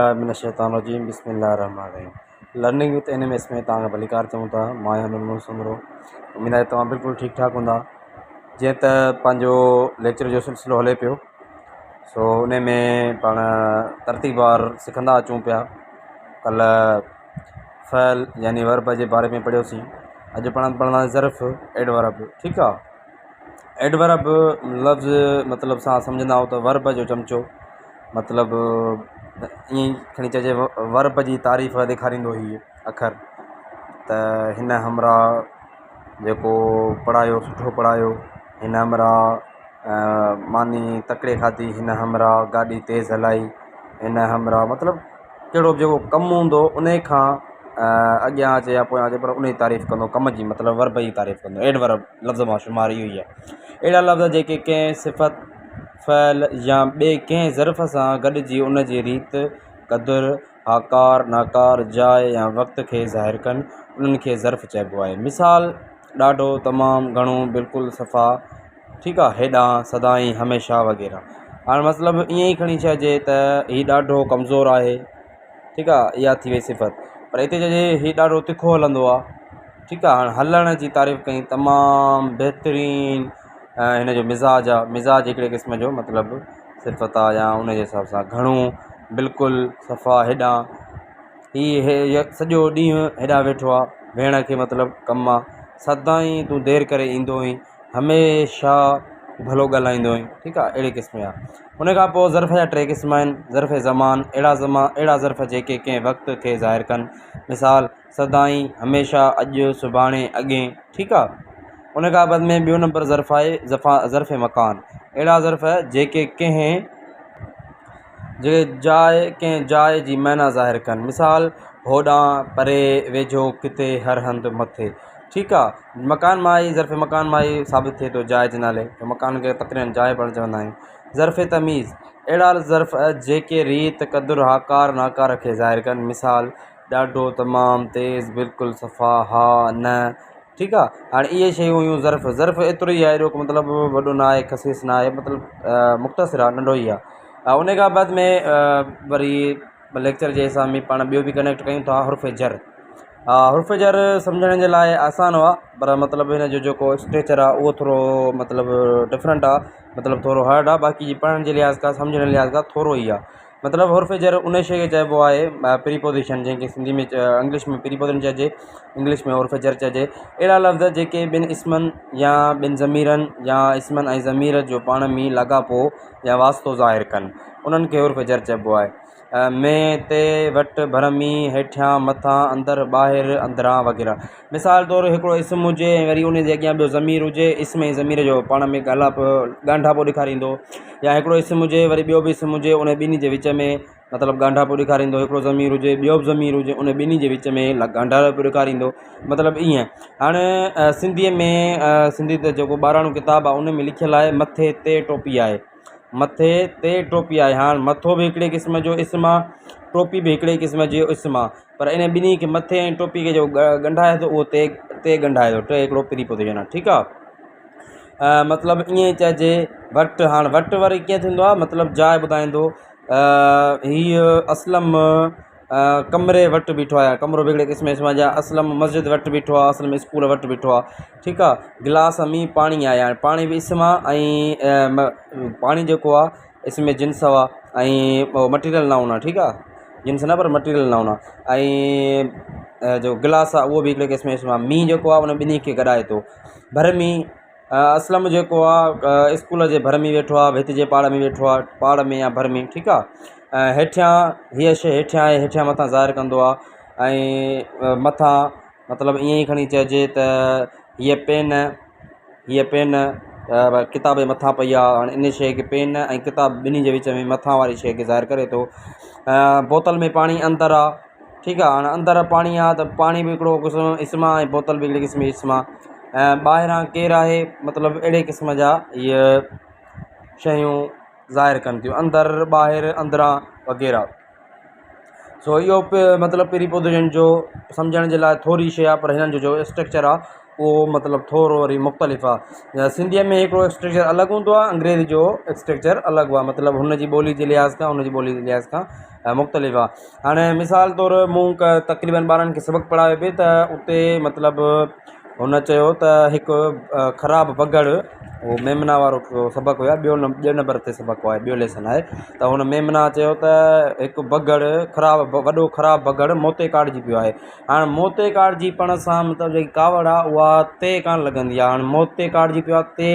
بالله من الشيطان الرجيم بسم الله الرحمن الرحيم learning with N M S ۾ توهان کي ڀليڪار چئون ٿا مان آهيان نور سومرو اميد آهي توهان بلڪل ٺيڪ ٺاڪ هوندا جيئن ته پنهنجو ليڪچر جو سلسلو هلي پيو سو ان ۾ پاڻ ترتيبوار سکندا اچون پيا ڪلهه فعل يعني ورب جي باري ۾ پڙهيوسين اڄ پاڻ پڙهندا ظرف ايڊورب ٺيڪ آهي ايڊورب لفظ مطلب سان سمجهندا آهيون ته ورب جو چمچو مطلب ائين ئي کڻي چئجي ورب جي تعريف ڏيکاريندو هيءُ اکر ته هن همراهه جيڪو پڙهايو سٺو پڙهايو هن همراهه ماني تڪڙي کاڌي هن همراهه گاڏي تيز هلائي هن همراهه مطلب ڪهڙو به جيڪو ڪم هوندو ان کان اڳيان اچي يا پويان اچي پر ان جي تعريف ڪندو ڪم جي مطلب ورب جي تعريف ڪندو ايڊورب لفظ مان شمار اهو ئي آهي اهڙا لفظ جيڪي ڪنهن صفت فعل يا ٻئي ڪنهن ظرف سان گڏجي ان جي ريت، قدر، آڪار، ناڪار، جاء يا وقت کي ظاهر ڪن، انهن کي ظرف چئبو آهي. مثال، ڏاڍو، تمام، گهڻو، بلڪل، صفا، ٺيڪ آ، هيڏانهن، سدائين، هميشه وغيره. هاڻ مطلب ائين ئي کڻي چئجي ته هي ڏاڍو ڪمزور آهي. ٺيڪ آ اها ٿي وئي صفت پر هتي چئجي هي ڏاڍو تکو هلندو آ ٺيڪ آ هاڻ هلڻ جي تعريف ڪئي تمام بهترين هن جو مزاج آ مزاج هڪڙي قسم جو مطلب صفت آ يا ان جي حساب سان گهڻو بلڪل صفا هيڏانهن هي سڄو ڏينهن هيڏانهن ويٺو آ ويهڻ کي مطلب ڪم آ سدائين تون دير ڪري ايندو آهين هميشه ڀلو ڳالهائيندو آهين ٺيڪ آ اهڙي قسم جا ان کان پوء ظرف جا ٽي قسم آهن ظرف زمان اهڙا زمان اهڙا ظرف جيڪي ڪنهن وقت کي ظاهر ڪن مثال سدائين هميشه اڄ سڀاڻي اڳئين ٺيڪ آ ان کان بعد ۾ ٻيو نمبر ظرف آهي ظرف ظرف مڪان اهڙا ظرف جيڪي ڪنهن جي جاء ڪنهن جاء جي معنيٰ ظاهر ڪن مثال هوڏانهن پري ويجهو ڪٿي هر هنڌ مٿي ٺيڪ آ مڪان مان ئي ظرف مڪان مان ئي ثابت ٿئي ٿو جاء جي نالي مڪان کي تقريبن جاء پاڻ چوندا آهيون ظرف تميز اهڙا ظرف جيڪي ريت قدر هاڪار ناڪار کي ظاهر ڪن مثال ڏاڍو تمام تيز بلڪل صفا ها نه ٺيڪ آ هاڻي اهي شيون هيون ظرف ظرف ايترو ئي آهي ايڏو مطلب وڏو نه آهي خسيس نه آهي مطلب مختصر آهي ننڍو ئي آهي ان کان بعد ۾ وري ليڪچر جي حساب ۾ پاڻ ٻيو به ڪنيڪٽ ڪيون ٿا حرف جر حرف جر سمجهڻ جي لاء آسان هئا پر مطلب هن جو جيڪو اسٽرڪچر آهي اهو ٿورو مطلب ڊفرنٽ آهي مطلب ٿورو هارڊ آهي باقي پڙهڻ جي لحاظ کان سمجهڻ جي لحاظ کان ٿورو ئي آهي مطلب حرف جر ان شيء کي چئبو آهي پريپوزيشن جنهن کي سنڌي ۾ انگلش ۾ پريپوزيشن چئجي انگلش ۾ حرف جر چئجي اهڙا لفظ جيڪي ٻن اسمن يا ٻن ضميرن يا اسمن ۽ ضمير جو پاڻ ۾ لاڳاپو يا واسطو ظاهر ڪن انهن کي حرف جر چئبو آهي ۾، تي، وٽ، ڀر ۾، هيٺيان، مٿان، اندر، ٻاهر، اندران وغيره. مثال طور هڪڙو اسم هجي ۽ وري ان جي اڳيان ٻيو ضمير هجي، اسم ۽ ضمير جو پاڻ ۾ ڳالهاپ ڳانڍاپو ڏيکاريندو يا هڪڙو اسم هجي وري ٻيو به اسم هجي ان ٻنهي جي وچ ۾ مطلب ڳانڍاپو ڏيکاريندو هڪڙو ضمير هجي ٻيو به ضمير هجي ان ٻنهي جي وچ ۾ ڳانڍاپو ڏيکاريندو مطلب ائين هاڻي سنڌيء ۾ سنڌي ته جيڪو ٻاراڻو ڪتاب آهي ان ۾ لکيل آهي مٿي تي ٽوپي آهي. مٿي تي ٽوپي آهي. هاڻ مٿو به هڪڙي قسم جو اسم آ، ٽوپي به هڪڙي قسم جو اسم آ، پر انهن ٻنهي کي مٿي ۽ ٽوپي کي جيڪو ڳنڍائي ٿو اهو تي تي ڳنڍائي ٿو. ٽي هڪڙو پريپوزيشن آ، ٺيڪ آ. مطلب ائين چئجي وٽ هاڻ وٽ وري ڪيئن ٿيندو آ مطلب جاء ٻڌائيندو هيء اسلم ڪمري وٽ بيٺو آهي ڪمرو به هڪڙي قسم جو اسم آهي اسلم مسجد وٽ بيٺو آهي اسلم اسڪول وٽ بيٺو آهي ٺيڪ آهي گلاس ۾ پاڻي آهي هاڻي پاڻي به اسم آهي ۽ پاڻي جيڪو آهي اسم جنس آهي ۽ مٽيريل نائون آهي ٺيڪ آهي جنس نه پر مٽيريل نائون آهي ۽ جو گلاس آهي اهو به هڪڙي قسم جو اسم آهي مينهن جيڪو آهي ان ٻنهي کي گڏائي ٿو ڀر ۾ اسلم جيڪو آ اسڪول جي ڀر ۾ ويٺو آ ڀت جي پاڙ ۾ ويٺو آ پاڙ ۾ يا ڀر ۾ ٺيڪ آ ۽ هيٺيان هيء شيء هيٺيان آهي هيٺيان مٿان ظاهر ڪندو آ ۽ مٿان مطلب ائين ئي کڻي چئجي ته هيء پين هيء پين ڪتاب جي مٿان پئي آ هاڻي ان شيء کي پين ۽ ڪتاب ٻنهي جي وچ ۾ مٿان واري شيء کي ظاهر ڪري ٿو بوتل ۾ پاڻي اندر آ ٺيڪ آ هاڻي اندر پاڻي آ ته پاڻي به هڪڙو قسم جو اسم آ ۽ بوتل به هڪڙي قسم جي اسم آ ۽ ٻاهران ڪير آهي مطلب اهڙي قسم جا اهي شيون ظاهر ڪن ٿيون اندر ٻاهر اندران وغيره سو اهو مطلب پريپوزيشن جو سمجهڻ جي لاءِ ٿوري شيءِ آهي پر هنن جو جو اسٽرڪچر آهي اهو مطلب ٿورو وري مختلف آهي. سنڌيء ۾ هڪڙو اسٽرڪچر الڳ هوندو آهي، انگريزي جو اسٽرڪچر الڳ آهي، مطلب هن جي ٻولي جي لحاظ کان هن جي ٻولي جي لحاظ کان مختلف آهي. هاڻي مثال طور مون تقريبن ٻارن کي سبق پڙهايو پئي ته اتي مطلب هن چيو ته هڪ خراب بگهڙ، اهو ميمنا وارو سبق هيو، ٻيو ٻئي نمبر تي سبق آهي، ٻيو ليسن آهي، ته هن ميمنا چيو ته هڪ بگهڙ خراب، وڏو خراب بگهڙ موتي ڪاٽجي پيو آهي. هاڻ موتي ڪاٽجي پوڻ سان مطلب جيڪي ڪاوڙ آهي اها تي ڪانه لڳندي آهي. هاڻ موتي ڪاٽجي پيو آهي، تي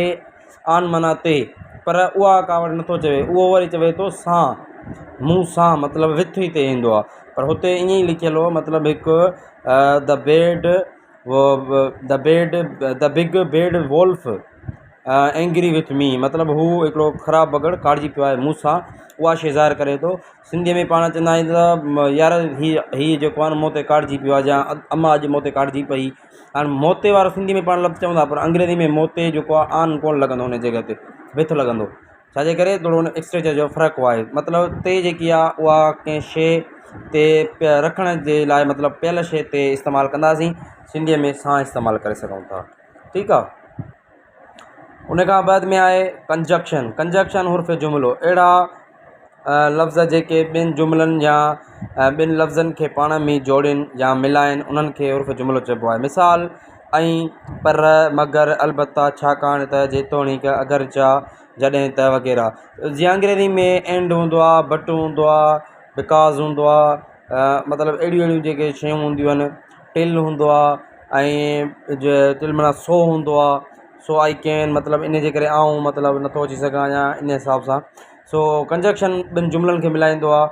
آن معنيٰ تي، پر اها ڪاوڙ نٿو چوي، اهو وري چوي ٿو سان، مون سان، مطلب وٿ ئي تي ايندو آهي، پر هتي ائين ئي لکيل هو، مطلب هڪ the bad the bad the big bad wolf angry with me, مطلب هو هڪڙو خراب بگهڙ ڪاڙجي پيو آهي مون سان، اها شيء ظاهر ڪري ٿو. سنڌيء ۾ پاڻ چوندا آهيون ته يار هي هي جيڪو آهي نه مون تي ڪاڙجي پيو آهي يا امان اڄ مون تي ڪاڙجي پئي. هاڻي مون تي وارو سنڌي ۾ پاڻ لفظ چوندا پر انگريزي ۾ مون تي جيڪو آهي آن ڪونه لڳندو ان جڳهه تي وٿ لڳندو. ڇا جي ڪري ٿورو ان اسٽرڪچر جو فرق آهي، مطلب تي جيڪي آهي اها ڪنهن شيء تي رکڻ جي لاء مطلب پيل شيء تي استعمال ڪنداسين، سنڌيء ۾ سان استعمال ڪري سگهون ٿا. ٺيڪ آهي. ان کان بعد ۾ آهي ڪنجڪشن. ڪنجڪشن حرف جملو، اهڙا لفظ جيڪي ٻن جملن يا ٻن لفظن کي پاڻ ۾ جوڙين يا ملائين انهن کي حرف جملو چئبو آهي. مثال، ۽ پر، مگر، البته، ڇاڪاڻ ته، جيتوڻيڪ، اگرچه، جڏهن ته وغيره. جيئن انگريزي ۾ اينڊ هوندو آهي، بٽ هوندو آهي، because هوندو آهي، مطلب اهڙيون اهڙيون جيڪي شيون هونديون آهن، ٽل هوندو آهي ۽ ٽل معنيٰ سو هوندو آهي، سو آئي ڪين مطلب ان جي ڪري آئون مطلب نٿو اچي سگهان يا ان حساب سان. سو ڪنجڪشن ٻن جملن کي ملائيندو آهي.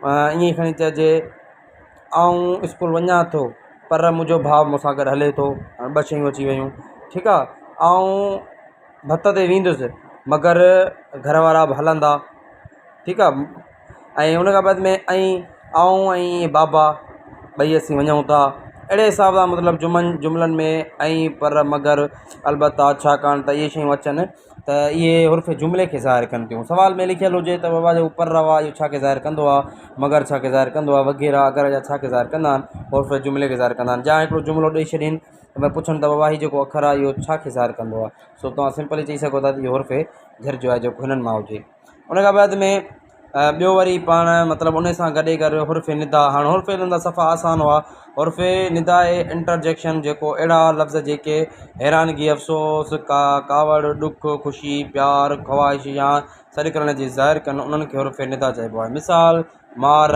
ائين ئي کڻي چئجي آئون اسڪول وڃان ٿو پر منهنجو ڀاء مون سان گڏ هلي ٿو، هاڻي ٻه شيون اچي ويون. ٺيڪ آهي. آئون ڀت تي ويندس مگر گهر وارا به هلندا. ٺيڪ آهي. ۽ ان کان بعد ۾ ۽ آئون ۽ بابا ٻئي اسين وڃون ٿا. اهڙي حساب سان مطلب جمن جملن ۾ ۽ پر مگر البته ڇاڪاڻ ته اهي شيون اچن ته اهي حرف جملي کي ظاهر ڪن ٿيون. سوال ۾ لکيل هجي ته بابا جو پر آهي اهو ڇا کي ظاهر ڪندو آهي، مگر ڇا کي ظاهر ڪندو آهي وغيره اگر جا ڇا کي ظاهر ڪندا آهن، حرف جملي کي ظاهر ڪندا آهن. يا هڪڙو جملو ڏئي ڇڏين ته پڇن ته بابا هي جيڪو اکر آهي اهو ڇا کي ظاهر ڪندو آهي، سو توهان سمپلي چئي سگهو ٿا ته اهو حرف جر جو آهي جيڪو هنن مان هجي. ان کان بعد ۾ ٻيو وري پاڻ مطلب ان سان گڏي گڏ حرف ندا. هاڻ حرف ندا صفا آسان هئا. حرف ندا آهي انٽرجيڪشن، جيڪو اهڙا لفظ جيڪي حيرانگي، افسوس، ڪاوڙ، ڏک، خوشي، پيار، خواهش يا سڏ ڪرڻ جي ظاهر ڪن انهن کي حرف ندا چئبو آهي. مثال، مار،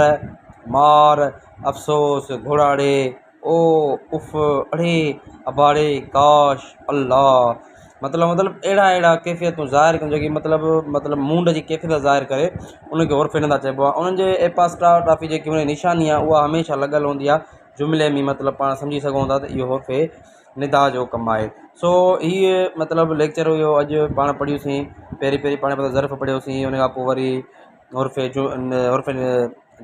مار، افسوس، گهوڙاڙي، او، اف، اڙي، اباڙي، ڪاش، الله، مطلب مطلب اهڙا اهڙا ڪيفيتون ظاهر ڪن جيڪي مطلب مطلب مونڊ جي ڪيفيت ظاهر ڪري ان کي حرف ندا چئبو آهي. انهن جي ايپاسٽرافي جيڪي ان جي نشاني آهي اها هميشه لڳل هوندي آهي جملي ۾، مطلب پاڻ سمجهي سگهون ٿا ته اهو حرف ندا جو ڪم آهي. سو هيء مطلب ليڪچر هيو اڄ پاڻ پڙهيوسين. پهرين پهرين پاڻ ظرف پڙهيوسين، ان کان پوء وري حرف جو حرف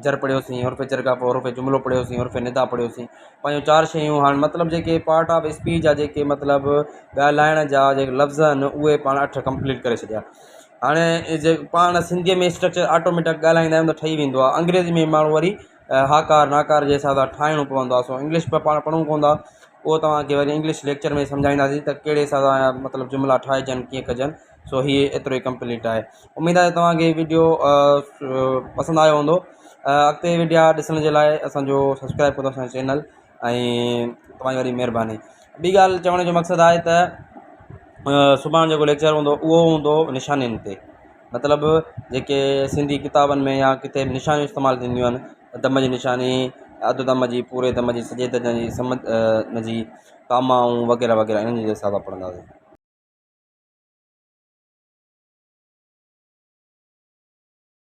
جر پڙهيوسين، حرف جر کان پوء حرف جملو پڙهيوسين، حرف ندا پڙهيوسين. پنهنجون چار شيون هاڻ مطلب جيڪي پارٽ آف اسپيچ جا جيڪي مطلب ڳالهائڻ جا جيڪي لفظ آهن اهي پاڻ اٺ ڪمپليٽ ڪري ڇڏيا. هاڻي جي پاڻ سنڌيء ۾ اسٽرڪچر آٽوميٽڪ ڳالهائيندا آهيون ته ٺهي ويندو آهي، انگريزي ۾ ماڻهو وري هاڪار ناڪار جي حساب سان ٺاهڻو پوندو آهي. سو انگلش به پاڻ پڙهون ڪونه ٿا، اهو توهان کي وري انگلش ليڪچر ۾ سمجهائينداسين ته ڪهڙي حساب سان مطلب جملا ٺاهجن ڪيئن ڪجن. سو هي ايترو ئي ڪمپليٽ آهي. اميد آهي توهان کي ويڊيو پسند آيو هوندو. اڳتي ويڊيا ڏسڻ جي لاء اسانجو سبسڪرائب ڪندو اسانجو چينل ۽ توهان جي وڏي مهرباني. ٻي ڳالهه چوڻ جو مقصد آهي ته سڀاڻي جيڪو ليڪچر هوندو اهو هوندو نشانين تي، مطلب جيڪي سنڌي ڪتابن ۾ يا ڪٿي به نشانيون استعمال ٿينديون آهن، دم جي نشاني، اڌ دم جي، پوري دم جي، سڄي دم جي، سم جي، ڪامائون وغيره وغيره انهن جي حساب سان پڙهنداسين.